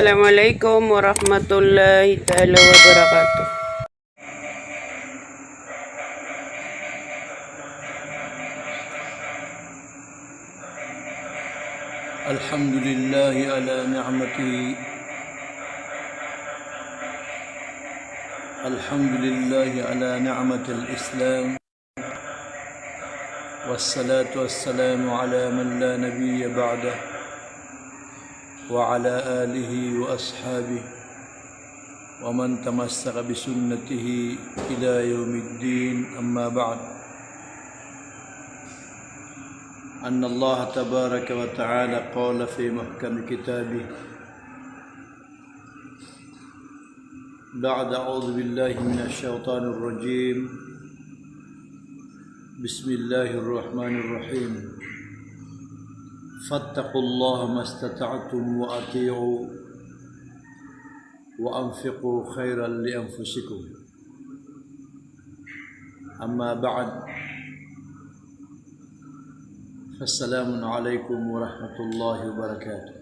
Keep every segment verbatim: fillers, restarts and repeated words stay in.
Assalamualaikum warahmatullahi taala wabarakatuh. الحمد لله على نعمته. الحمد لله على نعمة الإسلام. والصلاة والسلام على من لا نبي بعده وعلى آله وأصحابه ومن تمسك بسنته إلى يوم الدين، أما بعد. أن الله تبارك وتعالى قال في محكم كتابه بعد أعوذ بالله من الشيطان الرجيم. بسم الله الرحمن الرحيم. فاتقوا الله ما استطعتم وأطيعوا وأنفقوا خيرا لأنفسكم. أما بعد، فالسلام عليكم ورحمة الله وبركاته.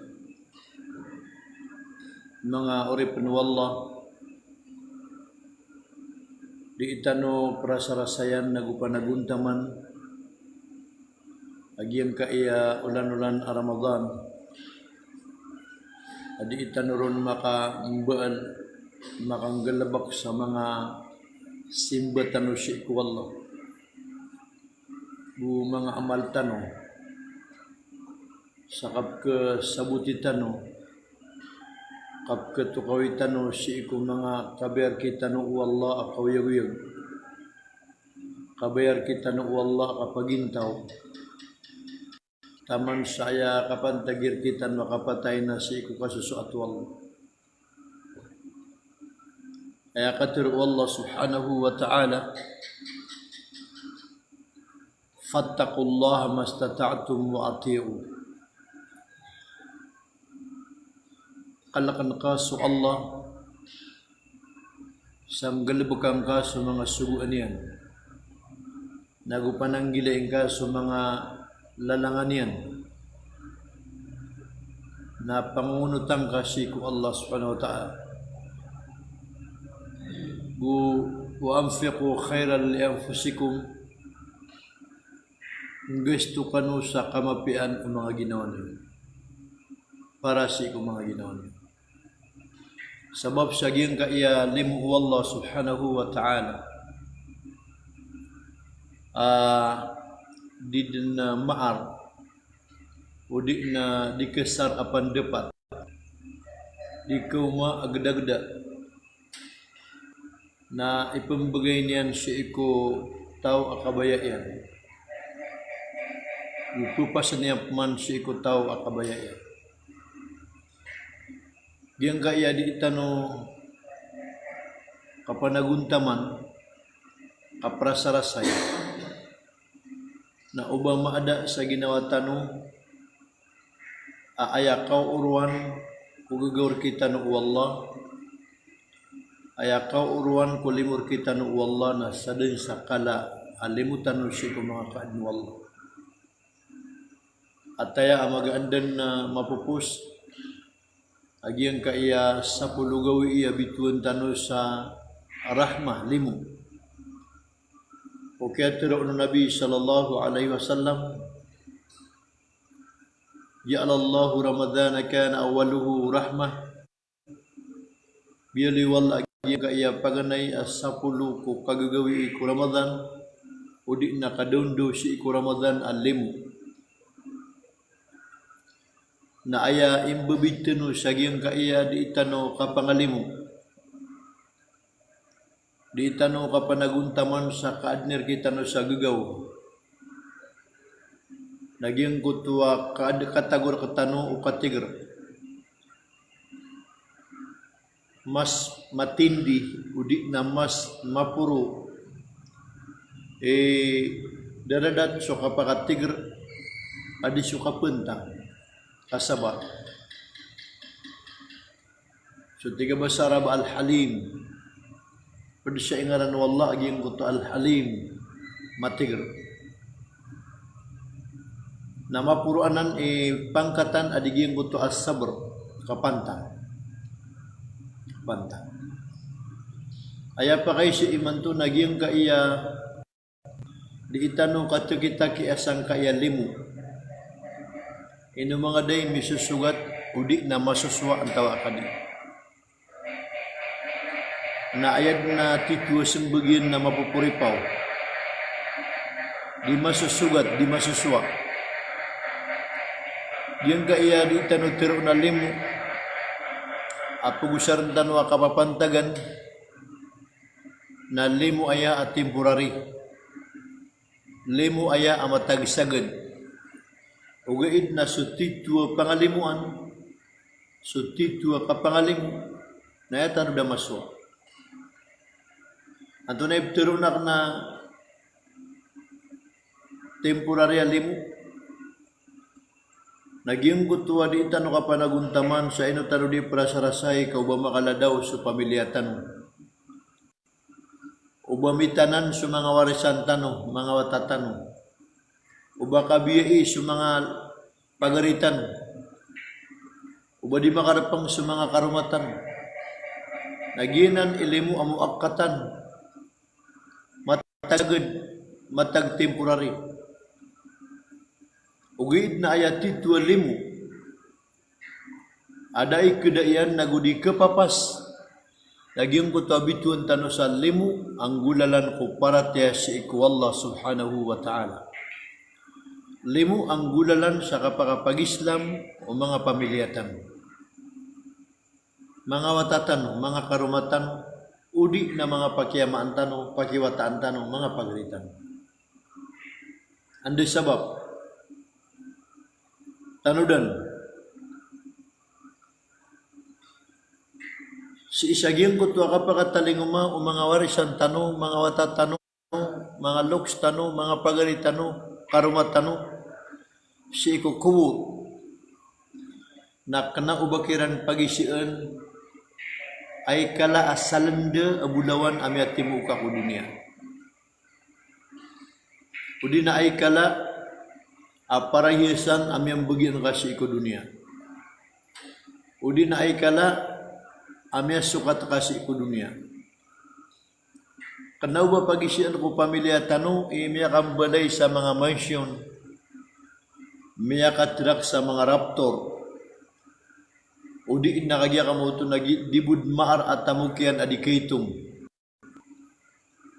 Manga oripn o Allah, dii tano prasarasayan ago panagontaman a giyangkaya olan-olan a Ramadan a dii tano ron makambaal, makanggalbk sa manga simba tano sii ko Allah, go manga amal tano, sa kapkhasaboti tano, kapkhatokawi tano sii ko manga kabayar kitano o Allah a kaoyagoyag, kabayar kitano o Allah a kapagintaw, taman sa aya kapantag iyan rktano a kapatay na sii ko kasosoat o Allah. Aya katharo o Allah subhanahu wa ta'ala, "Fattaqullaha mastata'tum wa ati'u." Kalkn ka so Allah sa nggalbkn ka so manga sogoan iyan, nago pananggilai ngka so manga lalangan iyan, na pangongonotan ka sii ko Allah subhanahu wa ta'ala. Go, "Wa anfiqu khairan li anfusikum." Nggasto kano sa kamapiyaan o manga ginawa niyo, para sii ko manga ginawa niyo. Sabap sa giyangkaya limo o Allah subhanahu wa ta'ala a di dn maar, odi na di kasar a pandapat, di kaoma a gdagda, na ipmbgay niyan sii ko taw a kabaya iyan, ipphasn iyan pman sii ko taw a kabaya iyan. Giyangkaya dii tano kapanagontaman, kaprasarasay, na oba maada sa ginawa tano a aya kaoroan ko gagaw rktano o Allah, aya kaoroan ko limo rktano o Allah, na sadn sa kala a limo tano sii ko manga kaadn o Allah. Ataya a magaan dn a mapopos a giyangkaya sapolo gawii a bitowan tano sa rahmah, limo. O kiyatharo o Nabi sallallahu alaihi wasallam, "Ja'alallahu Ramadana kana awwalahu rahmah." Biyaloy o Allah a giyangkaya paganay a sapolo ko kagagawii ko Ramadan, odi na kadaondaw sii ko Ramadan a limo. Na aya imbibid tano sa giyangkaya dii tano kapangalimo, dii tano kapanagontaman sa kaadn rktano sa gagaw, na giyangkoto a kaad, katago rktano o katigr. Mas matindi, odi na mas maporo i daradat so kapakatigr a di so kapantang, kasabar. So tig a basa Arab a Al-Halim. Pd sa ingaran o Allah a giyangkoto Al-Halim, matigr. Na maporo anan i pangkatan a di giyangkoto As-Sabr, kapantang. panta. Aya pakaiza imanto na giyangkaya dii tano kataki-taki a sangkaya limo. Ino manga dai misosogat odi na masosowa antawaa ka di. Na aya dn a titho a smbag iyan na mapoporipaw. Di masosogat, di masosowa. Giyangkaya dii tano tharoon a limo a pagosarn tano a kapapantagan na limo aya a temporary. Limo aya a matagsagad. Ogaid na so titho a pangalimoan, so titho a kapangalimo, na aya tano da masowa. Antonaa i ptharoon akn a temporary a limo? Na giyangkoto a dii tano kapanagontaman sa ino tano dii prasarasai ka o ba makaladaw so pamilya tano. O ba mitanan so manga warisan tano, manga wata tano. O ba kabiyai so manga pagari tano. O ba di makarpang so manga karoma tano. Na giyanan i limo a muakkatan. Matag, matag temporary. Ogaid na aya titho a limo a da i kda iyan nago di kapapas. Na giyangkoto a bitowan tano sa limo a nggolalan ko paratiyaya sii ko Allah subhanahu wa ta'ala. Limo a nggolalan sa kapakapag-Islam o manga pamilya tano. Manga wata tano, manga karoma tano, odi na manga pakiyamaan tano, pakiwataan tano, manga pagari tano. Anda sabap? Tanodan. Sii sa giyangkoto a kapakatalingoma o manga warisan tano, manga wata tano, manga loks tano, manga pagari tano, karoma tano, sii ko kobor. Na kna o ba kiran pagizaan a ikala a salenda a bolawan a miyatimo ka ko doniya. Odi na a ikala a parahiyasan a miyambagian ka sii ko doniya. Odi na a ikala a miyasokat ka sii ko doniya. Kna o ba pagizaan ko pamilya tano i miyakambalay sa manga mansion, miyakatrak sa manga Raptor. Odi na kagiya kamaoto na gi-, di bo dn maar a tamok iyan a di kaitong.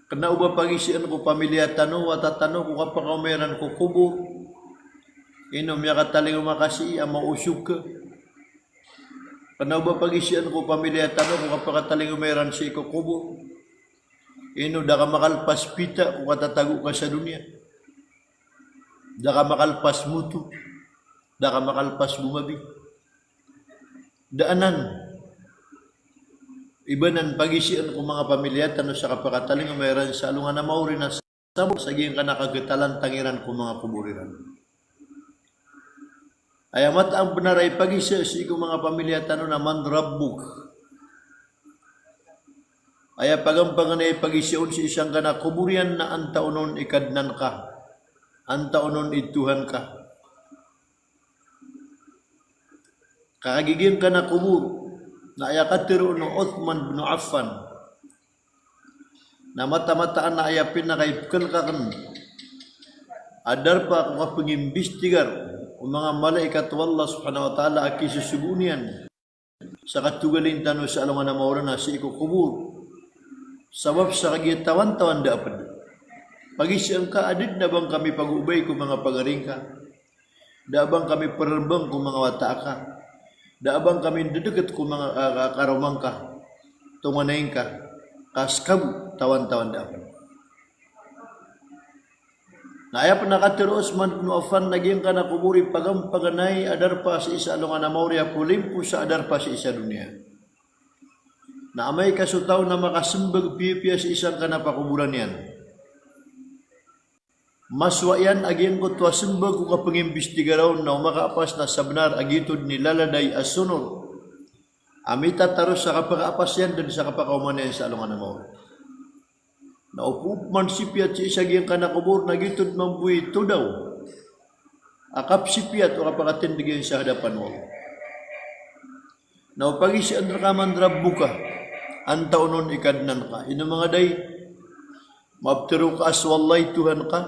Kna o ba pagizaan ko pamilya tano, wata tano, ko kapakaoma iran ko kobor. Ino miyakatalingoma ka sii a maosog ka. Kna o ba pagizaan ko pamilya tano ko kapakatalingoma iran sii ko kobor. Ino da ka makalpas pita ko katatago ka sa doniya. Da ka makalpas moto. Da ka makalpas gomabi. Da anan. Ibanan pagizaan ko manga pamilya tano sa kapakatalingoma iran sa alongan a maori na sabap sa giyangkanan a kagetalan tangiran ko manga kobor iran. Aya mataan a bnar a ipagiza sii ko manga pamilya tano na man rabbuk. Aya pagampangan a ipagiza on sii sangkanan a kobor iyan na antaa on i Kadnan ka, antaa on i Tuhan ka. Ka kagiya giyangkanan a kobor na aya katharo o Uthman bin Affan. Na mataan-mataan a aya pinakaipekelek aken a darpa ko kapengimbistigar o manga malaikat o Allah subhanahu wa ta'ala a kisosogoon iyan sa katogalin tano sa alongan a maori na sii ko kobor. Sabap sa kagiya tawan-tawan da a ped. Pagizaan ka a da den a ba ngka mipagoobay ko manga pagari ngka. Da a ba ngka miperembang ko manga wata aka. Da a ba ngka mindedeket ko manga, ah, ah, karoma ngka, tonganay ngka, ka seka bo tawan-tawan da a ped. Na aya pen a katharo o Uthman bin Affan na giyangkanan a kobor i pagampanganay a darpa sii sa alongan a maori a polimposa a darpa sii sa doniya. Na amay ka so taw na makasembag piyapiya sii sangkanan a pakoboran iyan, masowa iyan a giyangkoto a sembag ko kapengimbistigar on na o makaapas na sabenar a giyoto den i laladay a sonor a mitataros sa kapakaapas iyan den sa kapakaoma niyan sa alongan a maori. Na o poon man sipiyat sii sa giyangkanan a kobor na giyoto den mambo i todaw a kapsipiyat o kapakatindeg iyan sa hadapan o Allah. Na o pagisaan rka man rabbuka, antaa onon i Kadnan ka. Ino manga day, maptero ka a so Allah i Tuhan ka.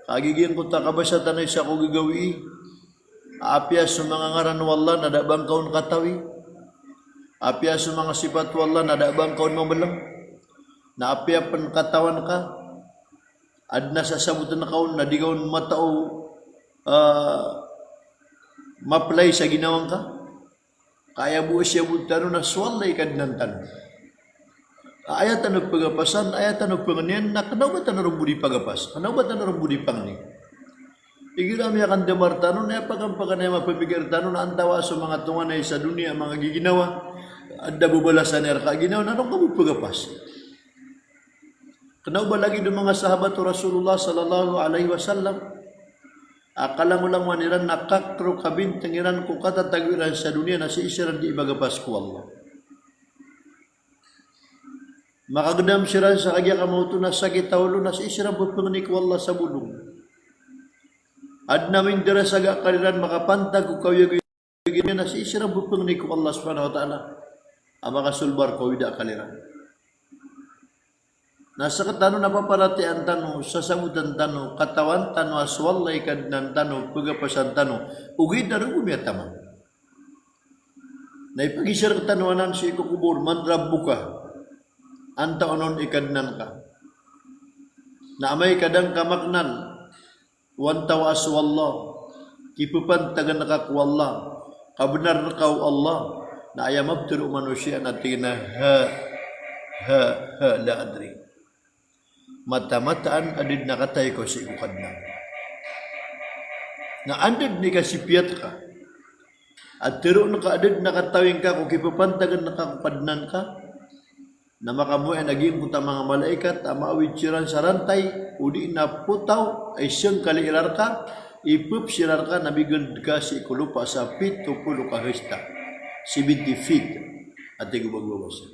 Kagiya giyangkoto a kabasa tano i sa ko gagawii, apiya so manga ngaran o Allah na da a ba ngka on katawi, apiya so manga sipat o Allah na da a ba ngka on mameleng, na apiya pen katawan ka, aden a sasaboten ka on na di ka on matao, ah, maplay sa ginawa ngka. Ka aya bo a siyabot tano na so Allah i Kadnan tano. Aya tano pagapasan, aya tano pangenian, na kena o ba tano ron bo di pagapas, kena o ba tano ron bo di pangeni. Igira miyakandamar tano, na aya pakampakan aya mapamikir tano na antaa so manga tonganay sa doniya a manga giginawa a da bo balasan iyan rka a ginawa, na ron ka bo pagapas. Kena o ba lagid o manga sahabat o Rasulullah sallallahu alaihi wasallam a kalangolangowan iran na katharo kabinteng iran ko katatago iran sa doniya na sii siran di magapas ko Allah. Makagedam siran sa kagiya kamaoto na sakit a olo na sii siran pepengeni ko Allah sa bolong. Aden a mindarasaga kaliran makapantag ko kaoyagoyag iran na sii siran pepengeni ko Allah subhanahu wa ta'ala a makasolbar ko awida kaliran. Na sekatano na paparatiyayaan tano, sasabotan tano, katawan tano a so Allah i Kadnan tano, pagapasan tano, ogaid na rogo miyataman. Na ipagisa rektano anan sii ko kobor, man rabbuka, antaa onon i Kadnan ka. Na amay ka da ngka maknal o antaa so Allah, kipepantagan ka ko Allah, kabenar ka o Allah, na aya maptero o manosiya na tig iyan a ha, ha, ha, la adri. Matamataan a da den a katawi ko sii ko Kadnan. Na anda den i kasipiyat ka a teroon ka a da den a katawi ngka ko kipepantagan ka ko Kadnan ka, na makamoayan a giyangkoto a manga malaikat a maawid siran sa rantay, odi na potaw a isengkali iran rka, ipep siran rka na bigel den ka sii ko lopa sa pito polo ka hasta. Seventy feet a tig o ba babasa.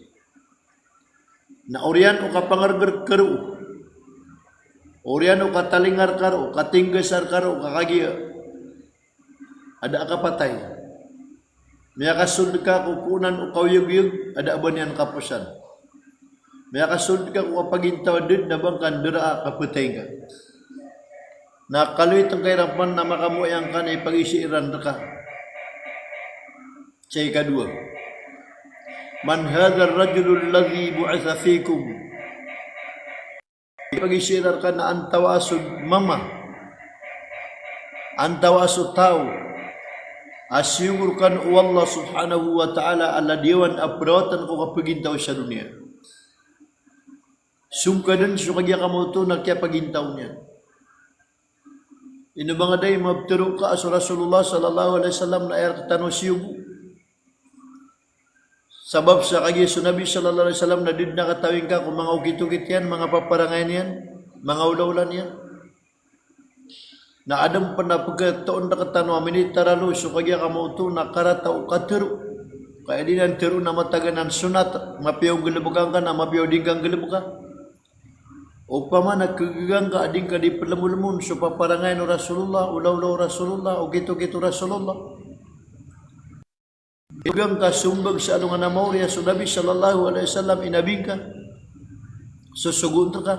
Na oriyan o kapangerger ka roo, oriyan o katalingar ka roo, katinggesar ka roo, ka kagiya a da a kapatay. Miyakasold ka ko koonan o kaoyagoyag a da a ba niyan kaposan. Miyakasold ka ko kapagintaw a da den a ba ngka nderaa a kapatay ngka. Na kaloy tengka iran pen na makamoayan ka na ipagisa iran rka. Sa ikadowa, man hadha ar-rajulu alladhi bu'itha fikum. Ipagisa iran rka na antaa so mama, antaa so taw a siyogo rekano o Allah subhanahu wa ta'ala a ladiyawan a perawatan ko kapagintaw sa doniya. Songkaden so kagiya kamaoto na kiyapagintaw niyan. Ino manga day, maptero ka a so Rasulullah sallallahu alaihi wasallam na aya rektano siyogo. Sabap sa kagiya so Nabi sallallahu alaihi wasallam na da den a katawi ngka ko manga okit-okit iyan, manga paparangay niyan, manga olaola niyan. Na aden pen a peketoon rektano a minitaralo so kagiya kamaoto na karata o katero. Ka aya di niyan tero na matagan a sonat, mapiya o galebeka ngka na mapiya o di ngka nggalebeka. Opama na kegegan ka a di ngka di pelemolemon so paparangayan o Rasulullah, olaola o Rasulullah, okit-okit o Rasulullah. Kegegan ka sombag sa alongan a maori a so Nabi sallallahu alaihi wasallam i Nabi ngka. Sosogoon rka.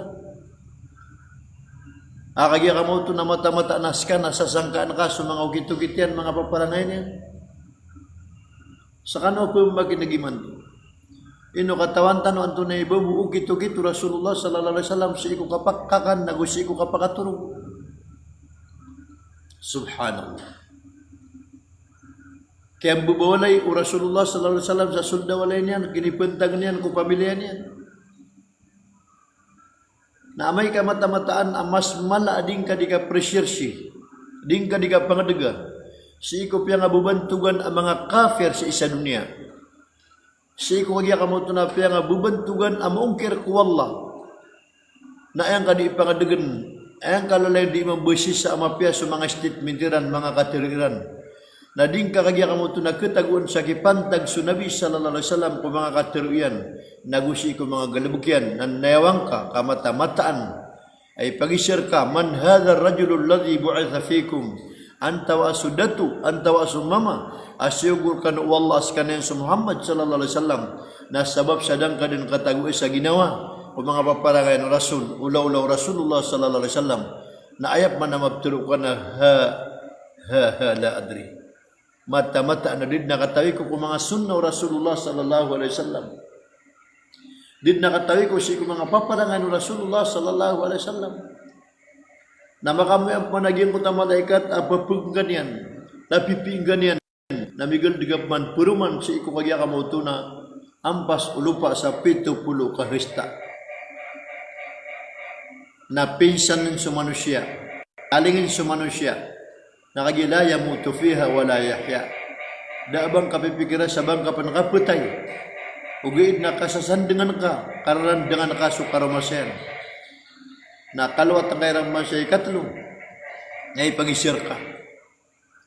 A kagiya kamaoto na mataan-mataan a seka na sasangkaan ka so manga okit-okit iyan, manga paparangayan iyan. Sekano pembakineg imanto. Ino katawan tano antonaa i ba bo okit-okit o Rasulullah sallallahu alaihi wasallam sii ko kapakakan ago sii ko kapakatorog. Subhanallah. Kiyambebawalay o Rasulullah sallallahu alaihi wasallam sa sold a walay niyan, kinipentag niyan ko pamiliya niyan. Na amay ka mataan-mataan a mas mala a di ngka di kapresirsi, di ngka di kapangedega sii ko piyangabebantogan a manga kafir sii sa doniya. Sii ko kagiya kamaoto na piyangabebantogan a maongkir ko Allah. Na aya ngka di pangedegen, aya ngka lalayon di mambesisa a mapiya so manga statement iran, manga katero iran. Na di ngka kagiya kamaoto na ketagoan sa kipantag so Nabi sallallahu alaihi wasallam ko manga katero iyan, nago sii ko manga galebek iyan, na nayawa ngka ka mataan-mataan a ipagisa rka, man hadha ar-rajulu alladhi bu'itha fikum. Antawaa so dato, antawaa so mama a siyogo rkano o Allah a skaniyan so Muhammad sallallahu alaihi wasallam. Na sabap sa da ngka dn katagoa sa ginawa ko manga paparangayan o Rasul, olaola o Rasulullah sallallahu alaihi wasallam. Na aya pman a maptero ka na ha, ha, ha, la adri. Mataan-mataan a di dn a katawi ko ko manga sunnah o Rasulullah sallallahu alaihi wasallam. Di dn a katawi ko sii ko manga paparangayan o Rasulullah sallallahu alaihi wasallam. Na makamoyan pman a giyangkoto a malaikat a pphgngkaniyan, na pipingkaniyan, na migold ka pman paroman sii ko kagiya kamaoto na ampas o lopa sa pito polo ka hasta. Na pinsan so manosiya, talingin so manosiya, na kagiya la yamutu fiha wa la yahya. Da a ba ngka pipikira sa ba ngka pn kapatay. Ogaid na kasasandngan ka, kararandangan ka so karomasayan. Na kalowat ngka iran man sa ikatlo, na ipagiza rka.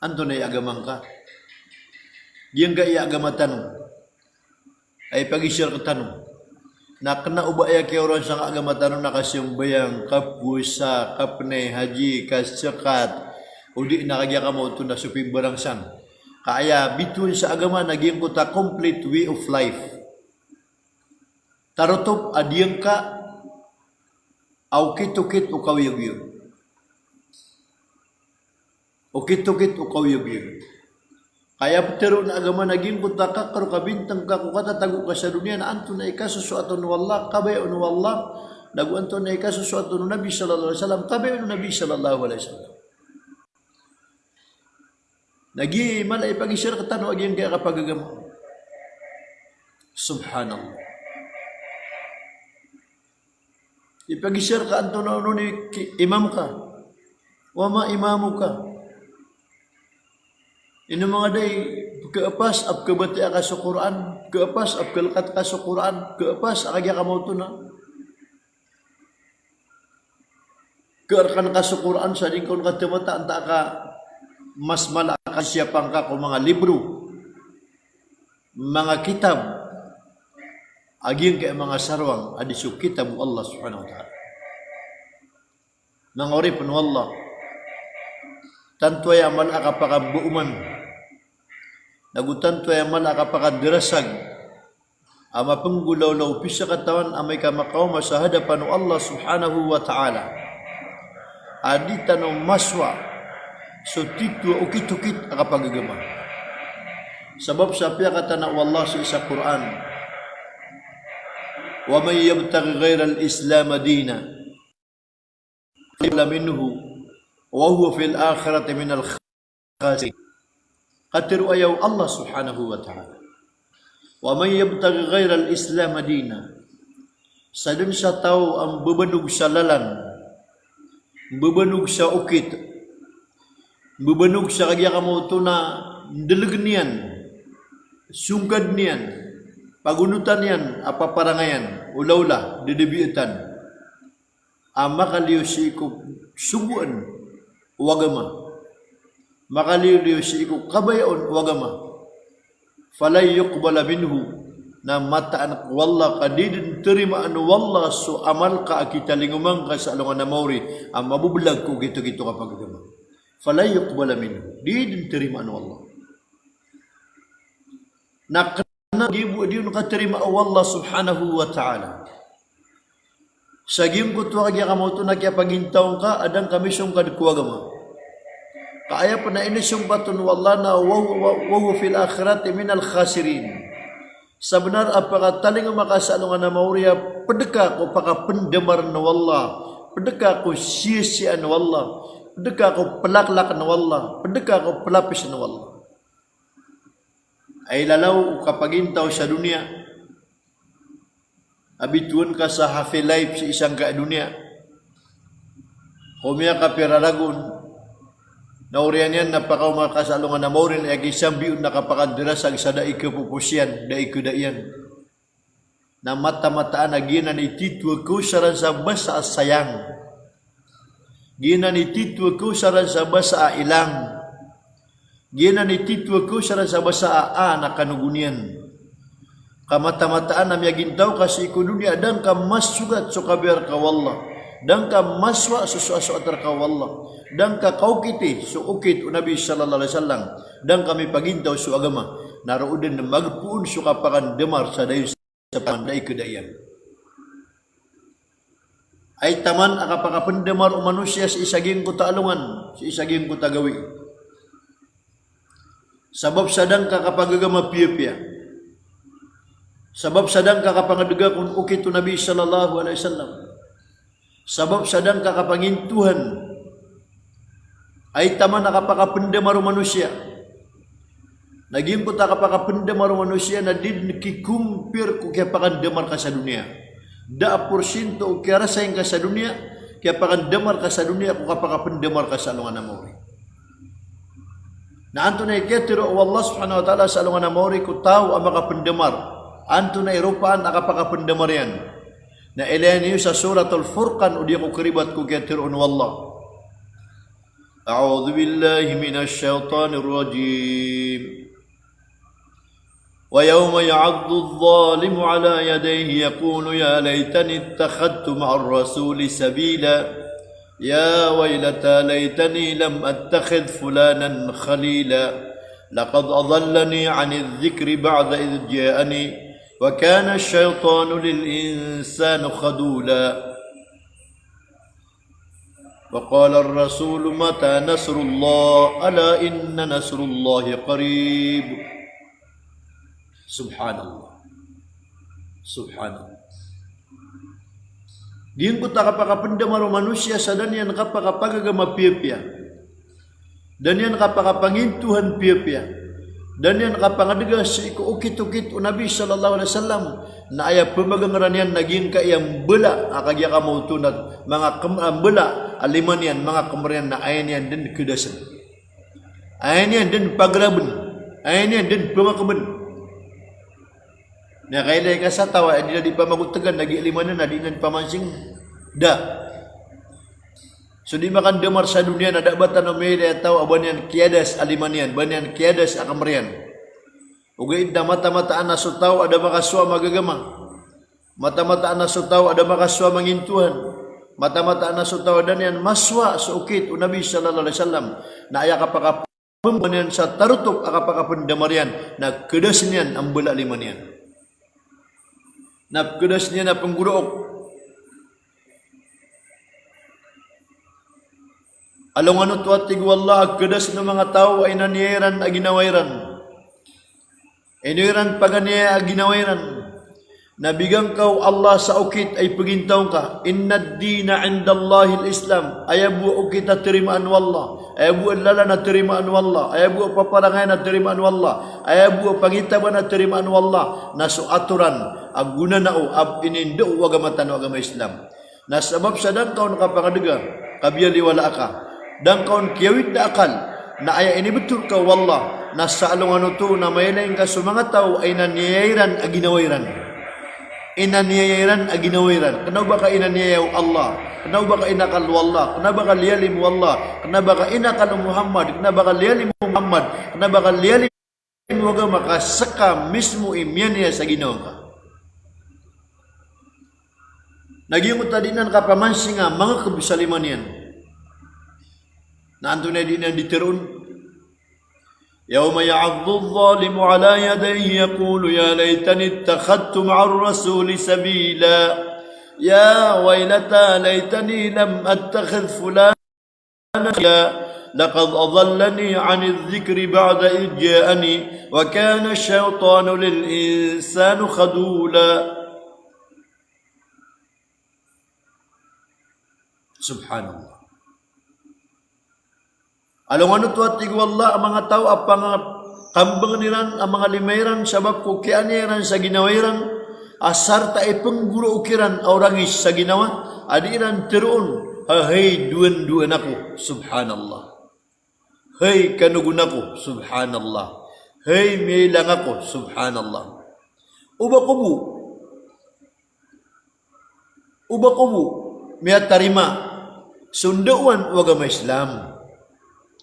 Antonaa i agama ngka? Giyangkai a agama tano a ipagiza rktano. Na kna o ba aya kiyaorawan sangkai a agama tano na kasambayang, kapowasa, kapnay haji, kazakat, odi na kagiya kamaoto na so pimbarangsan. Ka aya bitowan sa agama na giyangkoto a complete way of life. Tarotop a diyangka a okit-okit o kawiyagoyag. Okit-okit o kawiyagoyag. Ka aya ptharoon a agama na giyangkoto a kakaro ka bintang ka ko katatago ka sa doniya na antonaa i kasosoat on o Allah, kabaya on o Allah, nago antonaa i kasosoat on o Nabi sallallahu alaihi wasallam, kabaya on o Nabi sallallahu alaihi wasallam. Na giya i mala a ipagiza rktano a giyangkai a kapagagama. Subhanallah. Ipagiza rka antonaa on i ki-, imam ka. Wa ma imamuka. Ino manga da i pkhapas a pkhabatia ka so Qur'an, pkhapas a pkhalkat ka so Qur'an, pkhapas a kagiya kamaoto na kharkan ka so Qur'an sa di ngka on katamata antaa ka mas mala a kasiyapa ngka ko manga libro, manga kitab, a giyangkai a manga sarwang a di so kitab o Allah subhanahu wa ta'ala. Manga oripn o Allah, tanto aya mala a kapakambooman, nago tanto aya mala a kapakandarasag, a mapnggolawla o pisakatawan amay ka makaoma sa hadapan o Allah subhanahu wa ta'ala, a di tano masowa so titho a okit-okit a kapagagama. Sabap sa piyakatana o Allah sii sa Qur'an, "Wa man yabtaghi ghairal Islami dinan" minhu wa huwa fil akhirati minal khasirin. Katharo aya o Allah subhanahu wa ta'ala, "Wa man yabtaghi ghairal Islami dinan." Sadn sa taw a mbabanog sa lalan, mbabanog sa okit, mbabanog sa kagiya kamaoto na ndlgn iyan, songkadn iyan, pagonotan iyan a paparangayan, olaola, dadabiatan a makaliyo sii ko sogoan o agama, makaliyo sii ko kabaya on o agama, falan yuqbala minhu, na mataan ko Allah ka di dn tarimaan o Allah so amal ka a kitalingoma ngka sa alongan a maori a maboblag ko gioto-gioto a kapagagama. Falan yuqbala minhu, di dn tarimaan o Allah. Na kna giya bo a di on katarimaa o Allah subhanahu wa ta'ala. Sa giyangkoto a kagiya kamaoto na kiyapagintaw ngka a da ngka misongkad ko agama. Ka aya pn a inisongpat on o Allah na wa huwa, wa huwa fil akhirati minal khasirin. Sabnar a pakatalingoma ka sa alongan a maori a pd ka ko pakapndamarn o Allah, pd ka ko siyasiyaan o Allah, pd ka ko plaklakn o Allah, pd ka ko plapsn o Allah. Ay lalaw o kapagintaw sa doniya a bitowan ka sa happy life sii sangkai a doniya. Ko miyakapira ragon na oriyan iyan na pakaoma ka sa alongan a maori na aya kisambi on na kapakandarasag sa da i kapopos iyan, da i kda iyan. Na mataan-mataan a giyanan i titho a kaosaran sa basa a sayang. Giyanan i titho a kaosaran sa basa a ilang. Giyanan i titho a kaosaran sa basa a, a, na kanogon iyan. Ka mataan-mataan a miyagintaw ka sii ko doniya a da ngka masogat so kabaya rka o Allah. Da ngka masowa so soasoat rka o Allah. Da ngka kaokiti so okit o Nabi sallallahu alaihi wasallam. Da ngka mipagintaw so agama. Na roo dn magpoon so kapakandamar sa dayon sa pman da i kda iyan. Aya taman a kapakapndamar o manosiya sii sa giyangkoto a alongan, sii sa giyangkoto a gawii. Sabap sa da ngka kapagagama piyapiya. Sabap sa da ngka kapangdga kon okit o Nabi sallallahu alaihi wasallam. Sabap sa da ngka kapangintohan. Aya taman a kapakapndamar o manosiya. Na giyangkoto a kapakapndamar o manosiya na di dn ki-compare ko kiyapakandamar ka sa doniya. Da a porsinto o kiyarasay ngka sa doniya, kiyapakandamar ka sa doniya ko kapakapndamar ka sa alongan a maori. Na antonaa i kiyatharo o Allah subhanahu wa ta'ala sa alongan a maori ko taw a makapndamar? Antonaa i ropaan a kapakapndamar iyan? Na ilaya niyo sa Suratul Furqan, o di ako karibat ko kiyatharo on o Allah. A'udhu billahi minash shaytanir rajim. ويوم يعض الظالم على يديه يقول يا ليتني اتخذت مع الرسول سبيلا. يا ويلتى ليتني لم أتخذ فلانا خليلا. لقد أضلني عن الذكر بعد إذ جاءني وكان الشيطان للإنسان خذولا. وقال الرسول متى نصر الله ألا إن نصر الله قريب. Subhanallah. Subhanallah. Giyangkoto a kapakapndamar o manosiya sa da niyan kapakapagagama piyapiya. Da niyan kapakapangintohan piyapiya. Da niyan kapangdga sii ko okit-okit o Nabi sallallahu alaihi wasallam. Na aya pmagangran iyan na giyangkaya mbala a kagiya kamaoto na manga km-, a mbala a lima niyan, manga kmr iyan na aya niyan dn kdasn. Aya niyan dn pagrabn. Aya niyan dn pmakbn. Na kailay ka sa taw a di na di pamagotgan na giya lima niyan na di niyan pamansing. Da. So di makandamar sa doniya na da ba tano mailay a taw a ba niyan kiyadas a lima niyan, ba niyan kiyadas a kmr iyan. Ogaid na mata-mataan a so taw a da makasowa magagama. Mata-mataan a so taw a da makasowa mangintohan. Mata-mataan a so taw a da niyan masowa so okit o Nabi sallallahu alaihi wasallam. Na aya kapakap- pmbanan sa tarotop a kapakapndamar iyan, na kdas iyan a mbala a lima niyan. Na pkdas iyan a pnggoraok. Alongan oto a tig o Allah a kdas o manga taw a inaniya iran a ginawa iran. Ino iran paganiyaya a ginawa iran. Na bigan ka o Allah sa okit a ipagintaw ngka, innad dina indallahil Islam, aya bo a okit a tarimaan o Allah, aya bo a lalan a tarimaan o Allah, aya bo a paparangayan a tarimaan o Allah, aya bo a pangitaban a tarimaan o Allah, na so atoran a gonanao a inindao o agama tano a agama Islam. Na sabap sa da ngka on kapangdga, kabiyaliwalaa ka. Da ngka on kiyawid a akal, na aya inibtho rka o Allah, na sa alongan oto na mailay ngka so manga taw a inaniyaya iran a ginawa iran. Inaniyaya iran a ginawa iran. Kna o ba ka inaniyaya o Allah, kna o ba ka inakal o Allah, kna ba ka liyalim o Allah, kna ba ka inakal o Muhammad, kna ba ka liyalim o Muhammad, kna ba ka liyalim o agama ka ska mismo i miyaniya sa ginawa ngka. Na giyoto a di nan kapamansinga mangakb sa lima niyan. Na antonaa i di nan di tharoon? Yawma ya'addu adh-dhalimu ala yadayhi yaqulu ya laytani ittakhadhtu ma'ar rasuli sabila. Ya waylata laytani lam attakhidh fulanan khalila, laqad adallani 'anidh dhikri ba'da idh ja'ani, wa kana ash-shaytanu lil insani khadhula. Subhanallah. Alongan oto a tig o Allah a manga taw a pangakambngn iran a manga lima iran sabap ko kiyaaniya iran sa ginawa iran, a sarta i pnggoraok iran a orangis sa ginawa, a di iran tharoon a hay dowandowan ako, subhanallah. Hay kanogon ako, subhanallah. Hay miyailang ako, subhanallah. O ba ko bo, o ba ko bo miyatarima so ndaowan o agama Islam.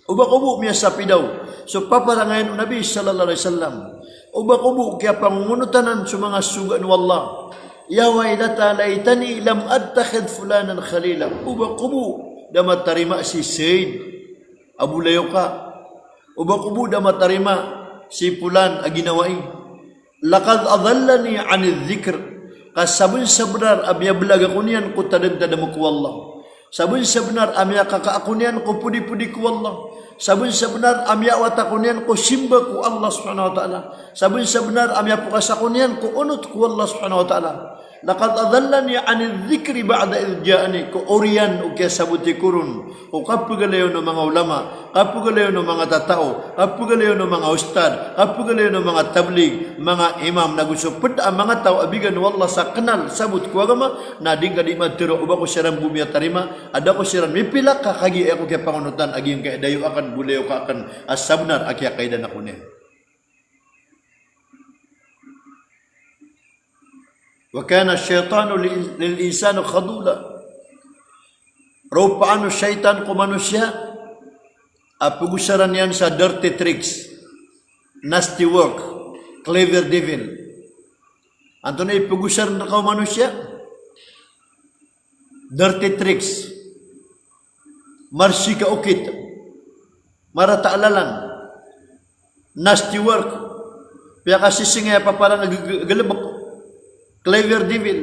O ba ko bo miyasapidaw so paparangayan o Nabi sallallahu alaihi wasallam. O ba ko bo kiyapangongonotanan so manga sogoan o Allah. Ya waylata laytani lam attakhidh fulanan khalila. O ba ko bo da matarima si Sayyid Abu Layoka. O ba ko bo da matarima si Pulan a ginawai. Laqad adallani anidh dhikr. Ka sabnsabnar a miyablag ako niyan ko tadmtadm ko Allah. Sabnsabnar a miyakaka ako niyan ko podipodi ko Allah. Sabnsabnar a miyawata ako niyan ko simba ko Allah subhanahu wa ta'ala. Sabnsabnar a miyapokas ako niyan ko onot ko Allah subhanahu wa ta'ala. Laqad adallani anidh dhikri ba'da idh ja'ani. Ko oriyan o kiyasaboti ko ron o kapgalayon o manga ulama, kapgalayon o manga tatao, kapgalayon o manga ustadh, kapgalayon o manga tabligh, manga imam, nago so pd a manga taw a bigan o Allah sa knal sabot ko agama, na di ngka di matero o ba ko siran bo miyatarima, a da ko siran mipilak ka kagiya aya ko kiyapangonotan a giyangkaya dayo akn, bolayoka akn, a sabnar a kiyakaidan ako niyan. Wa kana ash-shaytanu lil, lil insani khadhula. Ropaan o shaytan ko manosiya a pgosaran iyan sa dirty tricks, nasty work, clever devil. Antonaa i pgosaran rka o manosiya? Dirty tricks. Marsik a okit. Marata a lalan. Nasty work. Piyakasisingay a paparang a g-, g-, galbk. Clever devil.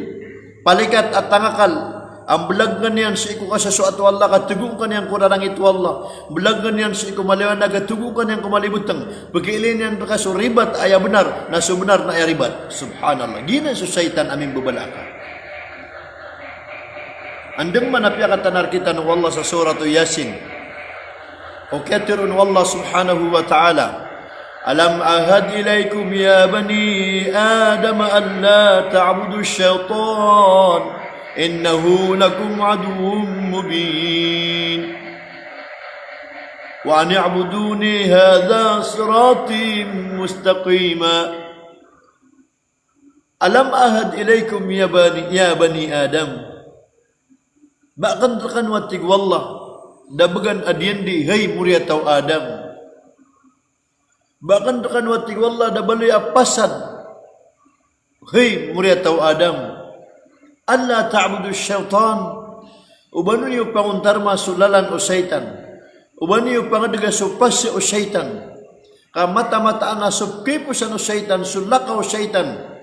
Palikat a tangakal. A mblag ka niyan sii ko kasosoat o Allah ka tgo ka niyan ko rarangit o Allah. Mblag ka niyan sii ko maliwanag ka tgo ka niyan ko malibotng. Pkiilay niyan rka so ribat a aya bnar, na so bnar na aya ribat. Subhanallah. Giyanan so shaytan a mimbabala ka. Andang man a piyakatanar kitano o Allah sa Suratu Yasin. O kiyatero o Allah subhanahu wa ta'ala, "Alam ahad ilaykum ya bani Adam an la ta'budu ash-shaytan, innahu lakum aduwwun mubin. Wa an i'buduni hadha sirati mustaqima." Alam ahad ilaykum ya bani, ya bani Adam. Ba akn rkano a tig o Allah da bgan a diyandi, hay moriyataw a Adam. Ba akn rkano a tig o Allah da baloy a pasad, hay moriyataw a Adam. An la ta'budu ash-shaytan. O ba niyo pangontarma so lalan o shaytan. O ba niyo pangdga so pasi o shaytan. Ka mataan-mataan a so pkiposan o shaytan, so lakaw o shaytan,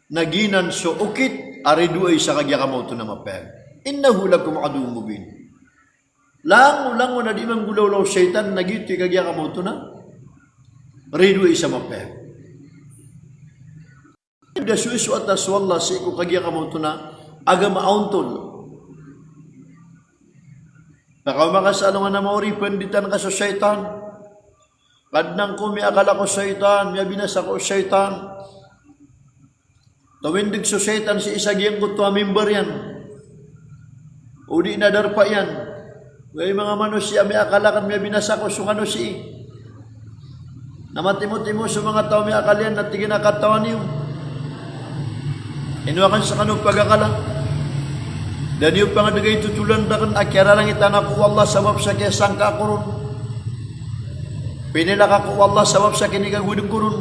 na giyanan so okit a ridoay sa kagiya kamaoto na mapayag. Innahu lakum aduwwun mubin. Langolangon a di manggolawla o shaytan na giyoto i kagiya kamaoto na ridoay sa mapayag. Da soisoat a so Allah sii ko kagiya kamaoto na agama a ontol. Na kaoma ka sa alongan a maori, panditan ka so shaytan. Kadnan ko, miyaakal ako so shaytan, miyabinasa ako so shaytan. Tawindg so shaytan sii sa giyangkoto a mimbar iyan. O di na darpa iyan. Hay manga manosiya, miyaakal akn, miyabinasa ako so kano sii. Na matimotimo so manga taw a miyaakal iyan, na tig iyan a katawan iyo. Ino akn skano pagakala. Da niyo pangdga i totolan rakn a kiyararangitan ako o Allah sabap sa kiyasangka ako ron. Pinilak ako o Allah sabap sa kinigagowad ko ron.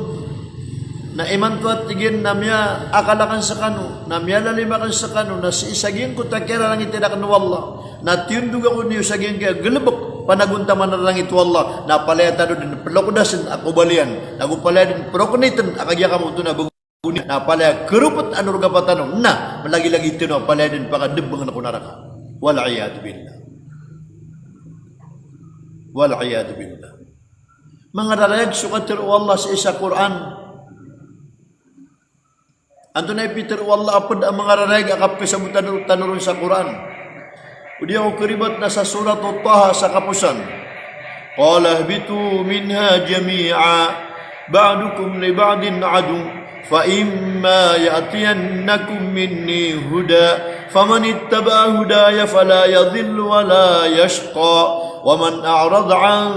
Na imanto a tig iyan na miyaakal akn skano, na miyalalim akn skano, na sii sa giyangkoto a kiyararangit rakn o Allah. Na tiyondog ako niyo sa giyangkaya galbk, panagontaman a rarangit o Allah, na palaya tano dn plokdasn a kobal iyan, nago palaya dn proknitn a kagiya kamaoto na bgo niyan, na palaya kropt a norogapa tano, na malagilagid tano a palaya dn pakadbngn ko naraka. Wal iyadhu billah. Wal iyadhu billah. Manga rarayag so katharo o Allah sii sa Qur'an. Antonaa i pitharo o Allah a pd a manga rarayag a kapkhasabotan tano ron sa Qur'an? O di ako karibat na sa Surat Taha sa kaposan. Qala ihbitu minha jami'a, ba'dukum li ba'din aduww, fa imma ya'tiyannakum minni huda, faman ittaba'a hudaya fala yadhillu wa la yashqa, wa man a'rada an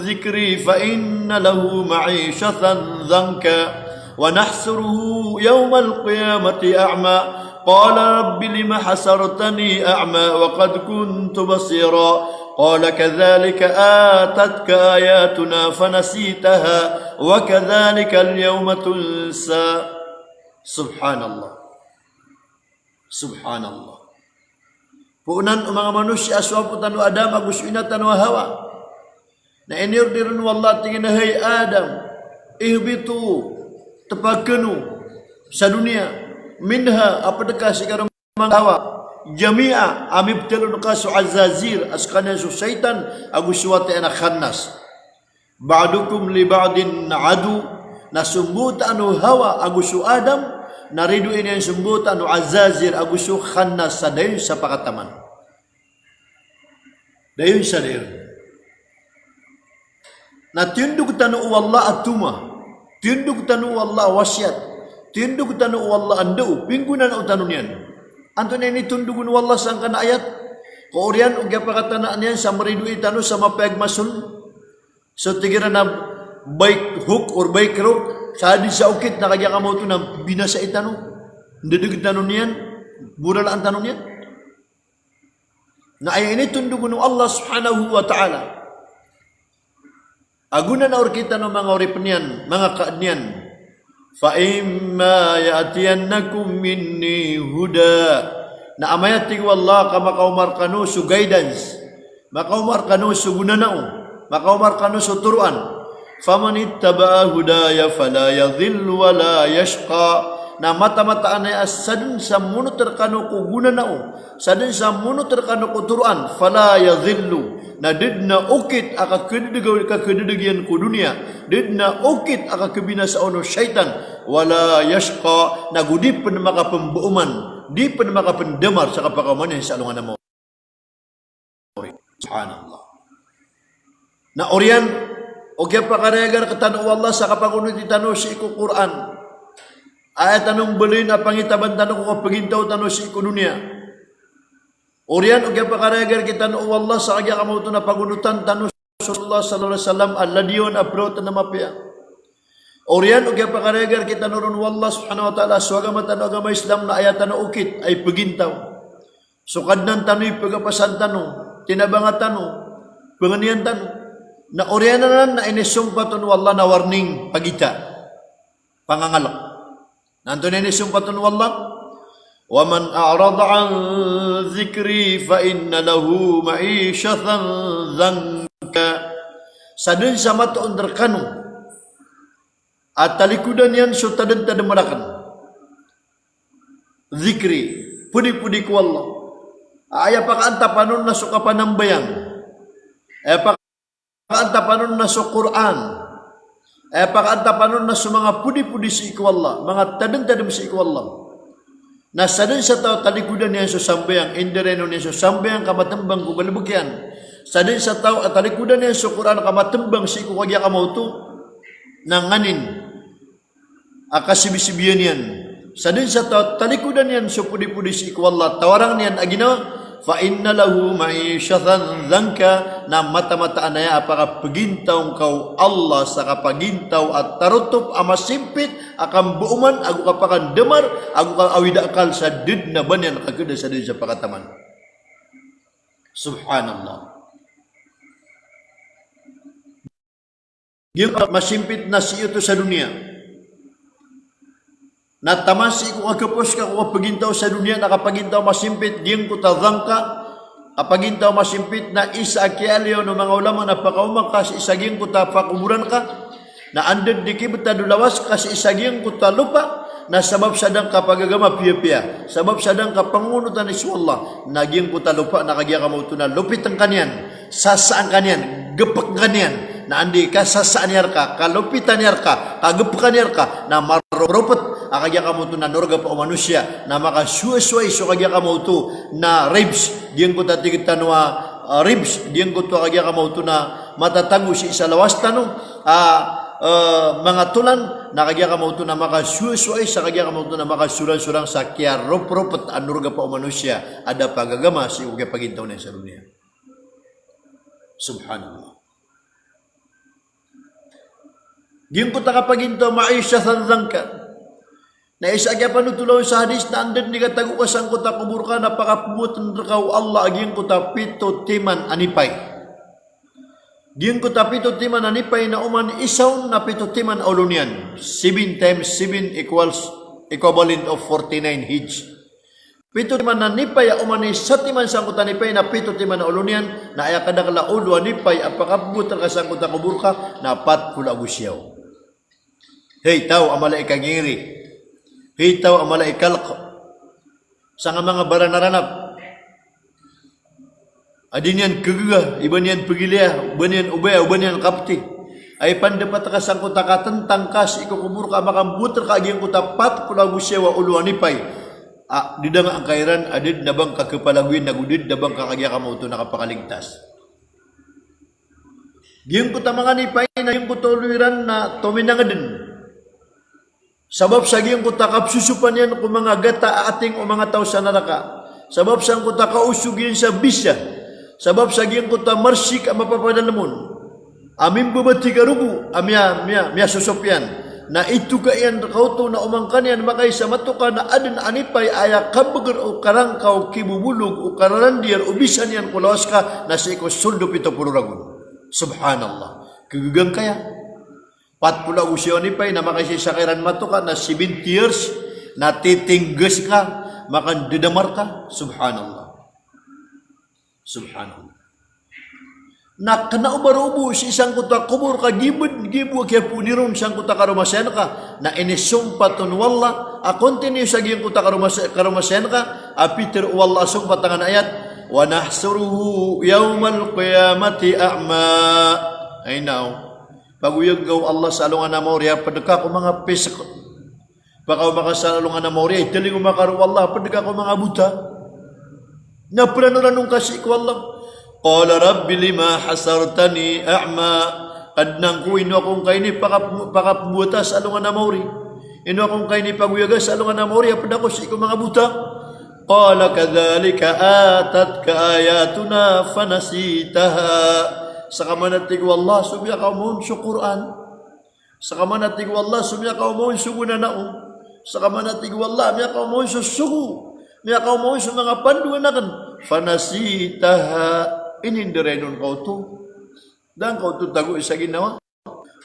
dhikri fa inna lahu ma'ishatan dhanka. ونحشره يوم القيامة أعمى. قال رب لم حشرتني أعمى وقد كنت بصيرا. قال كذلك أتتك آياتنا فنسيتها وكذلك اليوم تنسى. Subhanallah. Subhanallah. Poonan o manga manosiya a so apo tano a Adam ago so ina tano a Hawa. Na iniorder o Allah, tig iyan a, "Hay Adam, ihbitu, tepakeno sa doniya, minha, a ped ka sii ka roo manga Hawa, jami'a, a mibtelo ka so Azazir, a sekaniyan so shaytan, ago so wata iyan a Khannas. Ba'dukum li ba'din adu." Na so mbotaan o Hawa ago so Adam, na ridoay niyan so mbotaan o Azazir ago so Khannas sa dayon sa pakataman. Dayon sa dayon. Na tiyondog tano o Allah a toma. Tiyondog tano o Allah a wasiyat. Tiyondog tano o Allah a ndao. Pinggonanao tano niyan. Antonaa i initondog o Allah sangkanan a ayat? Ka oriyan o kiyapakatanaan iyan sa maridoay tano sa mapayag mason. So tig iran a by hook or by crook, sa adn sa okit na kagiya ka maoto na binasai tano. Ndedeg tano niyan, boralaan tano niyan. Na aya initondog o Allah subhanahu wa ta'ala a gonanao rektano manga oripen iyan, manga kaadn iyan. "Fa imma ya'tiyannakum minni huda." Na amay a tig o Allah ka makaoma rekano so guidance, makaoma rekano so gonanao, makaoma rekano so toroan. "Famanittaba'a hudaya fala yadhillu wala yashqa." Na mataan-mataan aya a sadn sa monot rekano ko gonanao, sadn sa monot rekano ko toroan, fala yadhillu, na da dn a okit a kakededeg, kakededeg iyan ko doniya, da dn a okit a kakebinasaan o shaytan, wala yashqa, na go di pen makapembooman, di pen makapendamar sa kapakaoma niyan sa alongan a maori. Subhanallah. Na oriyan o kiyapakarayaga rektano o Allah sa kapagonoti tano sii ko Qur'an. Aya tano mbaloyin a pangitaban tano ko kapegintaw tano sii ko doniya. Oriyan o kiyapakarayaga rektano o Allah sa kagiya ka maoto na pagonotan tano so Rasulullah sallallahu alaihi wasallam a ladiyawan a peraotan a mapiya. Oriyan o kiyapakarayaga rektano ron o Allah subhanahu wa ta'ala so agama tano a agama Islam na aya tano okit a ipegintaw. So Kadnan tano i pegapasan tano, tinabanga tano, pengeniyan tano. Na oriyan anan na inisompat on o Allah na warning, pagita, pangangalek. Na antonaa i inisompat on o Allah? "Wa man a'rada an dhikri fa inna lahu ma'ishatan dhanka." Sa den sa matoon rekano a talikodan iyan so tadem-tadem raken. Dhikri, podi-podi ko Allah. Aya pakaantapan on na so kapanambayang. Aya pakaantapan on na so Qur'an. Aya pakaantapan on na so manga podi-podi sii ko Allah, manga tadem-tadem sii ko Allah. Na sa den sa taw a talikodan iyan so sambayang, inderainon iyan so sambayang ka matembang ko galebek iyan. Sa den sa taw a talikodan iyan so Qur'an ka matembang sii ko kagiya ka maoto, na nganin a kasibisibiyan iyan. Sa den sa taw a talikodan iyan so podi-podi sii ko Allah, tawarangen iyan a ginawa, fa inna lahu ma'ishatan dhanka, na mataan-mataan aya a pakapegintaw ngka o Allah sa kapagintaw a tarotop a masimpit a kambooman ago kapakandamar ago kaawid a akal sa da den a ba niyan kakeda sa den sa pakataman. Subhanallah. Giyangkoto a masimpit na sii oto sa doniya. Na taman sii ko kagepos ka ko kapagintaw sa doniya na kapagintaw a masimpit, giyangkoto a dhanka, kapagintaw a masimpit na isa a kiyaaloya o manga ulama na pakaoma ka sii sa giyangkoto a pakoboran ka, na anda di kibetad o lawas ka sii sa giyangkoto a lopa, na sabap sa da ngka pagagama piyapiya, sabap sa da ngka pangonotan i so Allah, na giyangkoto a lopa na kagiya ka maoto na lopiten ka niyan, sasaan ka niyan, gepeken ka niyan, na anda i kasasaan iyan reka, kalopitan iyan reka, kagepekan iyan reka, na maroropet a kagiya ka maoto na norogapa o manosiya, na makasowasowai so kagiya ka maoto na ribs, giyangkoto a tig tano a, ah, ribs, giyangkoto a kagiya ka maoto na matatago sii sa lawas tano a, eh, manga tolan, na kagiya ka maoto na makasowasowai sa kagiya ka maoto na makasorang-sorang sa kiyaroporopet a norogapa o manosiya a da pagagama sii ko kiyapagintaw niyan sa doniya. Subhanallah. Giyangkoto a kapagintaw a ma'ishatan dhanka. Na isa a kiyapanothol on sa hadis na anda den i katago ka sangkoto a kobor ka na pakapoboten reka o Allah a giyangkoto a pito timan a nipay. Giyangkoto a pito timan a nipay na oman isa on na pito timan a olo niyan. Seven times seven equals equivalent of forty-nine Hijj. Pito timan a nipay a oman i satiman sangkoto a nipay na pito timan a olo niyan, na aya kadakl a olo a nipay a pakapmbowat rka sangkoto a kobor ka na pat polo ago siyaw. Hay taw a mala i kangingiri. Hay taw a mala i kalk. Sangka manga baranaranap a di niyan kagaga, i ba niyan pagilaya, o ba niyan obaya, o ba niyan kapti. Ay pandapat ka sangkoto a katntang ka sii ko kobor ka a makambowat rka a giyangkoto a pat polo ago siyaw a olo a nipay. A, di da ngka iran a da dn a ba ngka kapalagoyin ago da dn a ba ngka kagiya kamaoto na kapakaligtas. Giyangkoto a manga nipay na giyangkoto a olo iran na tominangd dn. Sabap sa giyangkoto a kapsosopan iyan ko manga gata a ating o manga taw sa naraka. Sabap sangkoto a kaosog iyan sa bisa. Sabap sa giyangkoto a marsik a mapapadalm on a mimbabati karogo a miya, miya, miyasosop iyan. Na itoka iyan rka oto na oman ka niyan makaisa matoka na adn a nipay a aya kabagr o karangka o kibobolog o kararandiar o bisa niyan ko lawas ka na sii ko sold o pito polo ragon. Subhanallah. Kagaga ngka aya. Pat polo ago siyaw a nipay na makaisa-isa ka iran matoka na seventy years, na titinggas ka, makandadamar ka. Subhanallah. Subhanallah. Na kna o ba roo bo sii sangkoto a kobor ka giyoto, giyoto a kiyapoon iron sangkoto a karomasayan ka, na inisompat on o Allah a continuous a giyangkoto a karomasa-, karomasayan ka, a pitharo o Allah a sompat angkanan a ayat, "Wa nahshuruhu yawmal qiyamati a'ma." Ay naw. Pagoyag ka o Allah sa alongan a maori a pd ka ko manga pisq. Pakaoma ka sa alongan a maori a italingoma ka roo o Allah a pd ka ko manga bota. Na pranoranon ka sii ko Allah. Qala rabbi lima hashartani a'ma. Kadnan ko, ino ako ngka inipakap-, pakapmbowata sa alongan a maori? Ino ako ngka inipagoyaga sa alongan a maori a pd ako sii ko manga bota? Qala kadhalika atatka ayatuna fanasitaha. Seka man a tig o Allah so miyakaoma on so Qur'an. Seka man a tig o Allah so miyakaoma on so gonanao. Seka man a tig o Allah miyakaoma on so sogo. Miyakaoma on so manga pandoan aken. Fanasitaha. Inindarainon ka oto. Da ngka oto tago sa ginawa.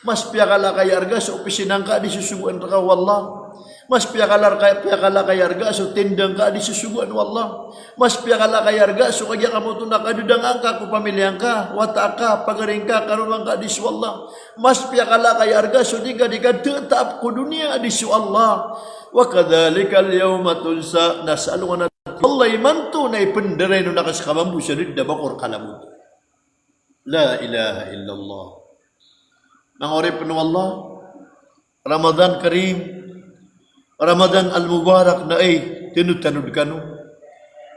Mas piyakala ka i arga so opisina ngka a di sosogoan rka o Allah. Mas piyakala ka, piyakala ka i arga so tinda ngka a di sosogoan o Allah. Mas piyakala ka i arga so kagiya kamaoto na kadadanga ngka ko pamilya ngka, wata aka, pagari ngka, karoma ngka a di so Allah. Mas piyakala ka i arga so di ngka di katataap ko doniya a di so Allah. Wa kadhalikal yawma tunsa, na sa alongan a, Allah, imanto na ipendarainon ka seka mambo sa di da ba ko rka lagod. La ilaha illallah. Manga oripen o Allah, Ramadan Karim, Ramadan Al-Mubarak na ay, tenotanod kano.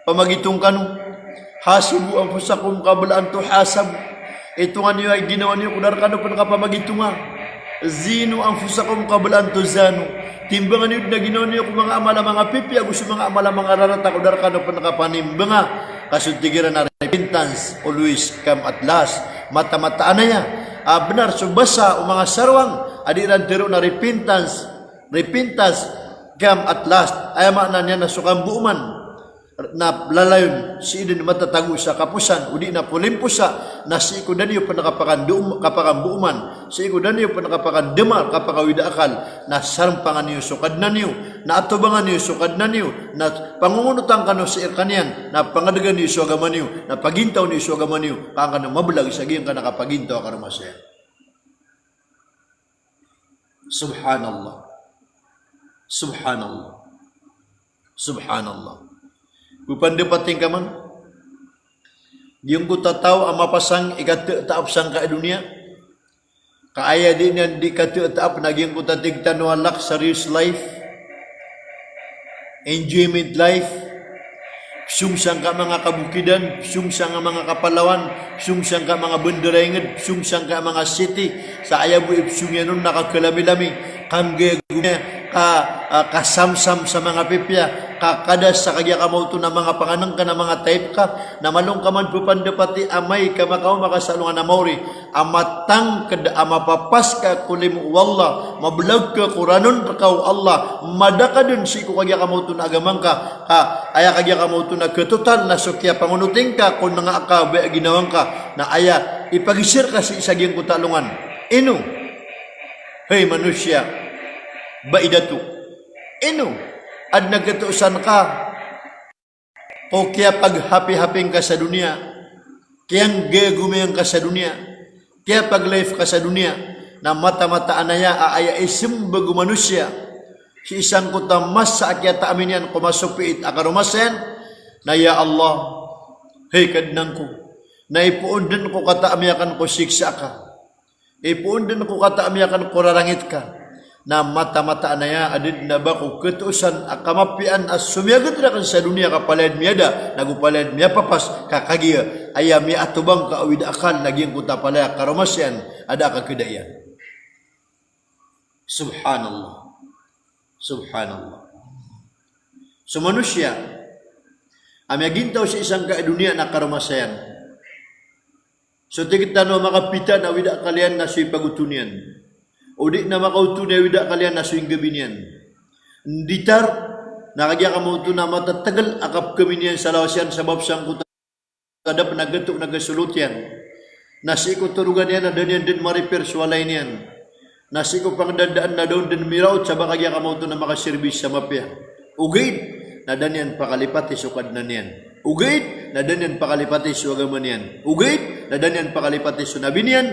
Pamagitong kano. Hasibu anfusakum qabla an tuhasabu. Itonga niyo i ginawa niyo ko da rekano pen kapamagitonga. Zinu anfusakum qabla an tuzanu. Timbanga niyo den a ginawa niyo ko manga amal a manga pipiya ago so manga amal a manga rarata ko da rekano pen kapanimbanga. Ka so tig iran a repentance always come at last. Mataan-mataan aya a benar so basa o manga sarwang a di iran teroon a repentance, repentance come at last. Aya maana niyan na so kambooman na lalayon sii den matatago sa kaposan, odi na polimposa, na sii ko da niyo pen kapakando-, kapakambooman, sii ko da niyo pen kapakandemar, kapakawida akal, na sarempangan iyo so Kadnan iyo, na atobangan iyo so Kadnan iyo, na pangongonotan kano sii rekaniyan, na pangadegan iyo so agama niyo, na pagintaw niyo so agama niyo, ka an kano mabelag sa giyangkanan a kapagintaw a karomasayan. Subhanallah. Subhanallah. Subhanallah. Pepandepating ka man. Giyangkoto a taw a mapasang i katetaap sangkai a doniya. Ka aya di niyan di katetaap na giyangkoto a tig tano a luxurious life. Enjoyment life. Pesong sangkai a manga kabokidan, pesong sangkai a manga kapalawan, pesong sangkai a manga bandar a inged, pesong sangkai a manga city, sa aya bo i pesong iyan on na kakelamilami, kanggay a gomaya, ka, ah, kasamsam sa manga pipiya, kakadas sa kagiya kamaoto na manga panganengken a manga type ka, na malo ngka man pepandepati amay ka makaoma ka sa alongan a maori, a matangked a mapapas ka ko limo o Allah, mabelag ka ko ranon reka o Allah, mada ka den sii ko kagiya kamaoto na agama ngka, ka aya kagiya kamaoto na ketotal na so kiyapangonoti ngka ko nenga ka baya ginawa ngka, na aya ipagiser ka sii sa giyangkoto a alongan. Ino, hay manosiya, ba i dato. ino, adn a katoosan ka ko kiyapaghappy-happy ngka sa doniya, kiyanggagomayang ka sa doniya, kiyapag-life ka sa doniya, na mataan-mataan aya a aya ismbag o manosiya sii sangkoto a masa a kiyataam iyan ko masopiit a karomasayan, na ya Allah, hay Kadnan ko, na ipoon dn ko kataami akn ko siksa ka. Ipoon dn ko kataami akn ko rarangit ka. Na mataan-mataan aya a da dn a ba ko katoosan a kamapiyaan a somiyagad rakn sa doniya ka palaya dn miyada, nago palaya dn miyapapas, ka kagiya aya miyaatobang ka a wida akal na giyangkoto a palaya karomasayan a da a kakada iyan. Subhanallah. Subhanallah. So manosiya a miyagintaw sii sangkai a doniya na karomasayan. So tig tano a makapita na wida akal iyan na so ipagoto niyan. O di na makaoto na wida akal iyan na so inggabi niyan. Nditar na kagiya kamaoto na matatagal a kapkami niyan sa lawas iyan sabap sangkoto a da pn a gato na gasolot iyan. Na sii ko torogan iyan na da niyan dn ma-repair so walay niyan. Na sii ko pangdadaan na da on dn miraot sa ba kagiya kamaoto na makaservice sa mapiya. Ogaid na da niyan pakalipati so Kadnan iyan. Ogaid na da niyan pakalipati so agama niyan. Ogaid na da niyan pakalipati so Nabi niyan.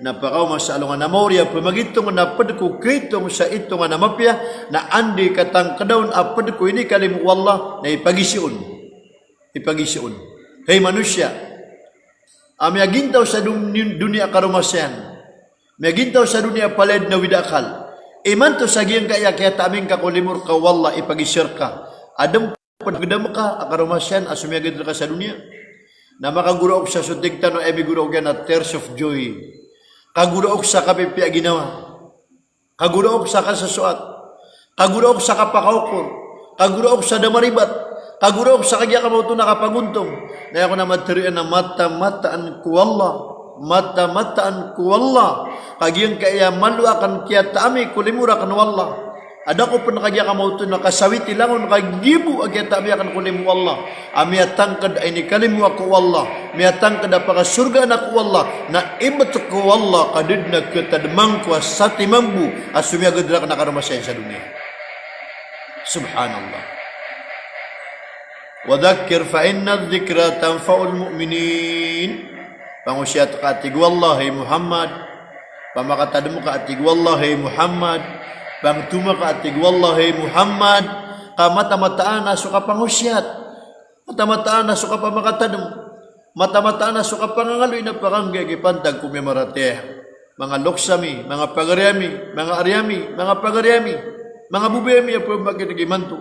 Na pakaoma sa alongan a maori a pamagitong na pd ko kaitong sa itongan a mapiya, na anda i katangkda on a pd ko inikalimo o Allah, na ipagizaan. Ipagizaan. Hay manosiya a miyagintaw sa dun-, doniya a karomasayan. Miyagintaw sa doniya a palaya dn a wida akal. Imanto sa giyangkaya kiyataami ngka ko limo rka o Allah, ipagiza rka. Adn pn a gdam ka a karomasayan a somiyagad rka sa doniya. Na makagoraok sa so tig tano a aya migoraok iyan a tears of joy. Kagoraok sa kapipiya a ginawa. Kagoraok sa kasosoat. Kagoraok sa kapakaokor. Kagoraok sa da maribat. Kagoraok sa kagiya kamaoto na kapagontong. Na aya ko na matharoa iyan a mataan-mataan ko Allah. Mataan-mataan ko Allah. Ka giyangkaya malo akn kiyataami ko limo rakn o Allah. A da ko pn kagiya kamaoto na kasawiti langon ka giya bo a kiyataami akn ko limo o Allah. A miyatangkd a inikalimo ako o Allah, miyatangkd a pakasorgaan ako o Allah, na ibt ko o Allah ka da dn a katadman ko a satiman bo a somiyagad rakn a karomasayan sa doniya. Subhanallah. Wa dhakkir fa inna dhikra tanfa'ul mu'minin. Pangosiyat ka, a tig o Allah, hay Muhammad. Pamakatadm ka, a tig o Allah, hay Muhammad. Pangtoma ka, a tig o Allah, hay Muhammad. Ka mataan-mataan a so kapangosiyat, mataan-mataan a so kapamakatadm, mataan-mataan a so kapangangaloy na pakanggay ki pantag ko miyamaratiyaya. Manga loks ami, manga pagari ami, manga ari ami, manga pagari ami, manga bobay ami a pmakineg imanto.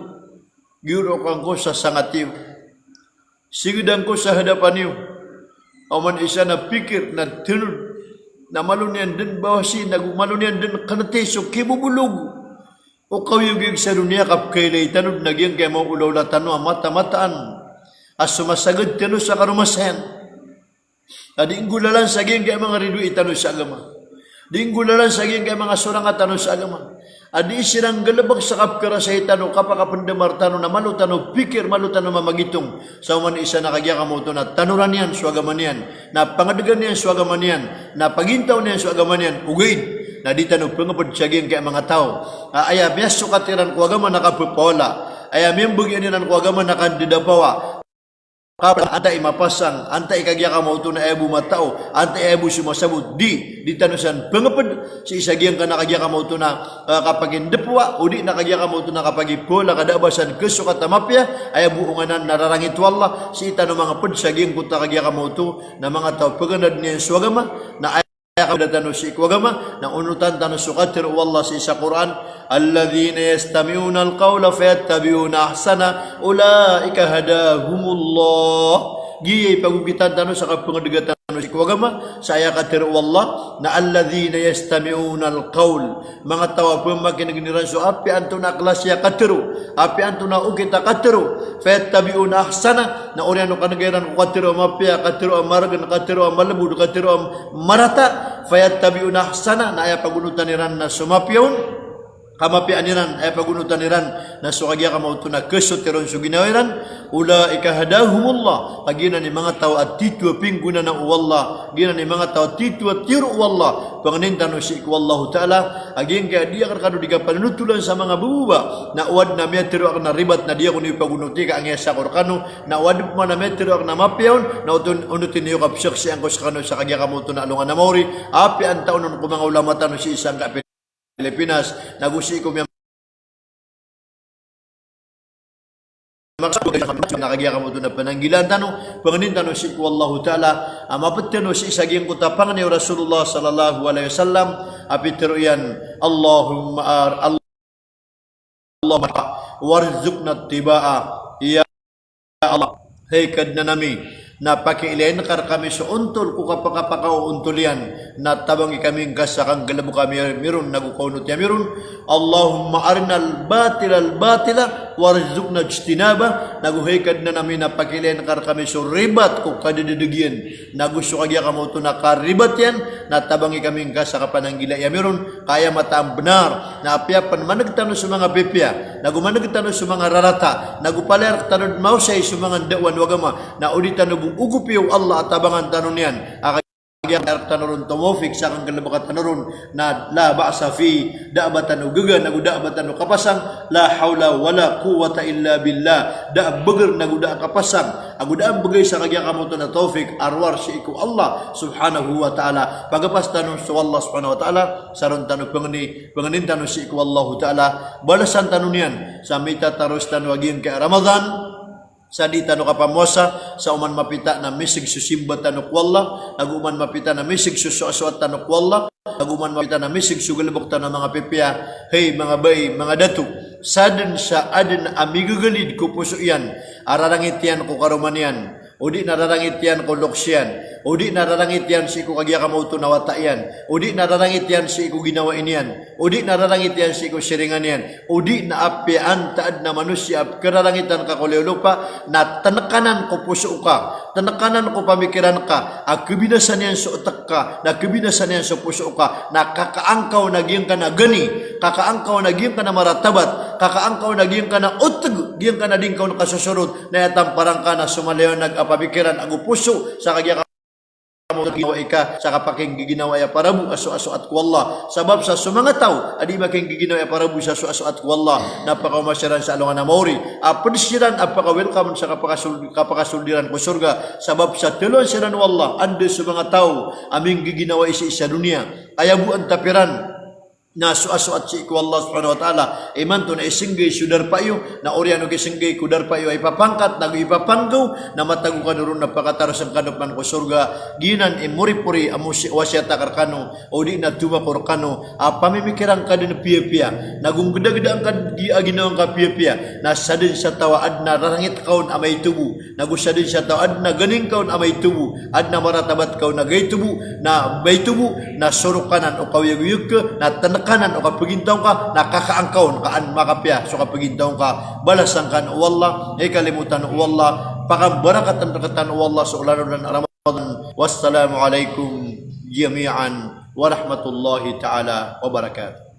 Giyoraokan ko sa sangat iyo. Sigedan ko sa hadapan iyo. Oman isa na pikir na tanod na malo niyan dn bawasi, nago malo niyan dn knti so kibobolog o kaoyagoyag sa doniya ka pkailay tano dn a giyangkaya maolaola tano a mataan-mataan a somasagad tano sa karomasayan. A di nggolalan sa giyangkaya manga ridoay tano sa agama. Di nggolalan sa giyangkaya manga soranga tano sa agama. A di siran nggalbk sa kapkarasay tano, kapakapndamar tano, na malo tano pikir, malo tano mamagitong. Sa oman isa na kagiya kamaoto na tanoran iyan so agama niyan, na pangdgan iyan so agama niyan, na pagintaw niyan so agama niyan, ogaid na di tano pngpd sa giyangkaya manga taw a aya miyasokat iran ko agama na kapphawala, aya miyambagian iran ko agama na kandadapawa. Ka antaa i mapasang, antaa i kagiya kamaoto na aya bo matao, antaa i aya bo somasabot, di, di tano san pngpd sii sa giyangkana kagiya kamaoto na, ah, kapagindapwa, odi na kagiya kamaoto na kapagiphola ka da a ba san kasokat a mapiya, aya bo onganan na rarangit o Allah, sii tano mangpd sa giyangkoto a kagiya kamaoto na manga taw pganad niyan so agama, na aya kanda tano sii ko agama, na onotan tano so katharo o Allah sii sa Qur'an, "Alladhina yastami'una al-qawla fayattabi'una ahsana, ulaika hadahumullah." Giya i pagokitan tano sa kapngdga tano sii ko agama, sa aya katharo o Allah, na alladhina yastami'una al-qawl. Manga taw a pmakinegen iran so apiya antonaa a klasi a katharo, apiya antonaa a okit a katharo, fayattabi'una ahsana, na oriyan o kanega iran ko katharo a mapiya, katharo a margn, katharo a malbod, katharo a marata, fayattabi'una ahsana, na aya pagonotan iran na so mapiya on, kamapiyaan iran, aya pagonotan iran na so kagiya kamaoto na kasotiron so ginawa iran, Ulaika hadahumullah. Ka giyanan i manga taw a titho a pinggonanao o Allah. Giyanan i manga taw a titho a tiyoro o Allah. Pangnin tano sii ko Allahu Ta'ala. A giyangkaya a di akn rkano di kapanonotolan sa manga bababa. Na o adn a miyatharo akn a ribat na di ako niyo pagonoti ka angiyasa ko rkano. Na o adn pman a miyatharo akn a mapiya on. Na oto, onoti niyo ka pzaksian ko skano sa kagiya kamoto na alongan a maori. Apiya antaa on ko manga ulama tano sii sangkai a Pilipinas. Nago sii ko miya na kagiya kamoto na pananggilaan tano, pangnin tano sii ko Allahu Ta'ala, a mapd tano sii sa giyangkoto a pangni o Rasulullah sallallahu alaihi wasallam, a pitharo iyan, Allahumma ar-, Allahumma warzuqna ittiba'a, ya Allah, hay Kadnan ami, na pakiilayin ka rkami so ontol ko kapakapakaontol iyan, na tabangi kami ngka sa kanggalbk ami ron, nago kaonoti ami ron. Allahumma arinal batila batila warzuqna ijtinabah. Nago hay Kadnan ami na pakiilayin ka rkami so ribat ko kadadadg iyan, nago so kagiya kamoto na karibat iyan, na tabangi kami ngka sa kapananggilai ami ron. Ka aya mataan a bnar na apiya pn man'g tano so manga pipiya, nago man'g tano so manga rarata, nago palaya rktano dn maosay so manga ndaowan o agama, na o di tano bo ogopi o Allah a tabangan tano niyan. A kagiya rktano ron tomofik sa kanggalbka tano ron, na la ba'sa fi, da a ba tano gaga, nago da a ba tano kapasang, la hawla wala quwwata illa billah, da a bgr nago da a kapasang, ago da a mbgay sa kagiya kamoto na tawfik a rowar sii ko Allah subhanahu wa ta'ala. Pagapas tano so Allah subhanahu wa ta'ala, saron tano pangni, pangnin tano sii ko Allahu Ta'ala, balasan tano niyan sa mitataros tano a giyangkaya Ramadan, sa di tano kapamowasa, sa oman mapita na misg so simba tano ko Allah, nago oman mapita na misg so soasoat tano ko Allah, nago oman mapita na misg so galbk tano a manga pipiya, hay manga bai, manga dato, sadn sa adn a migagalid ko poso iyan a rarangit iyan ko karoma niyan, o di na rarangit iyan ko loks iyan, o di na rarangit iyan sii ko kagiya kamoto na wata iyan, o di na rarangit iyan sii ko ginawai niyan, o di na rarangit iyan sii ko siringan iyan, o di na apiya antaa dn a manosiya a pkhararangitan ka ko liyo lopa, na tnkanan ko poso ka, tnkanan ko pamikiran ka, a khabinasa niyan so otk ka, na khabinasa niyan so poso ka, na kakaan ka on a giyangkanan a gani, kakaan ka on a giyangkanan a maratabat, kakaan ka on a giyangkanan a otg, giyangkanan a di ngka on kasosorot, na aya tamparan ka na so maliwanag a pamikiran ago poso sa kagiya ka ginawa ika sa kapakigiginawai a parabo a soasoat ko Allah. Sabap sa so manga taw a di makigiginawai a parabo sa soasoat ko Allah, na pakaoma siran sa alongan a maori, a pd siran a paka-welcome sa kapakasold-, kapakasold iran ko sorga. Sabap sa tharoon siran o Allah, anda so manga taw a minggiginawai sii sa doniya, aya bo a antapiran na soasoat sii ko Allah subhanahu wa ta'ala. Imanto na isenggay so darpa iyo, na oriyan o kisenggay ko darpa iyo a ipapangkat, nago ipapanggaw, na matago kano ron na pakataros ngka dn pman ko sorga. Giyanan i moripori a mosi-, wasiyat akn rkano, o di na tomako rkano, a pamimikiran ka dn piyapiya, nago nggdagdaan ka dn a ginawa ngka piyapiya, na sadn sa taw a adn a rarangit ka on a maito bo, nago sadn sa taw a adn a gani ngka on a maito bo, adn a maratabat ka on a gaito bo, na maito bo, na sorok anan o kaoyagoyag ka, na tnkanan o kapagintaw ngka, na kakaan ka on ka an makapiya so kapagintaw ngka. Balasan ka o Allah, ikalimotan o Allah, pakambarakatan rktano o Allah so olan-olan a Ramadan. Wassalamu alaikum jami'an warahmatullahi ta'ala wabarakatuh.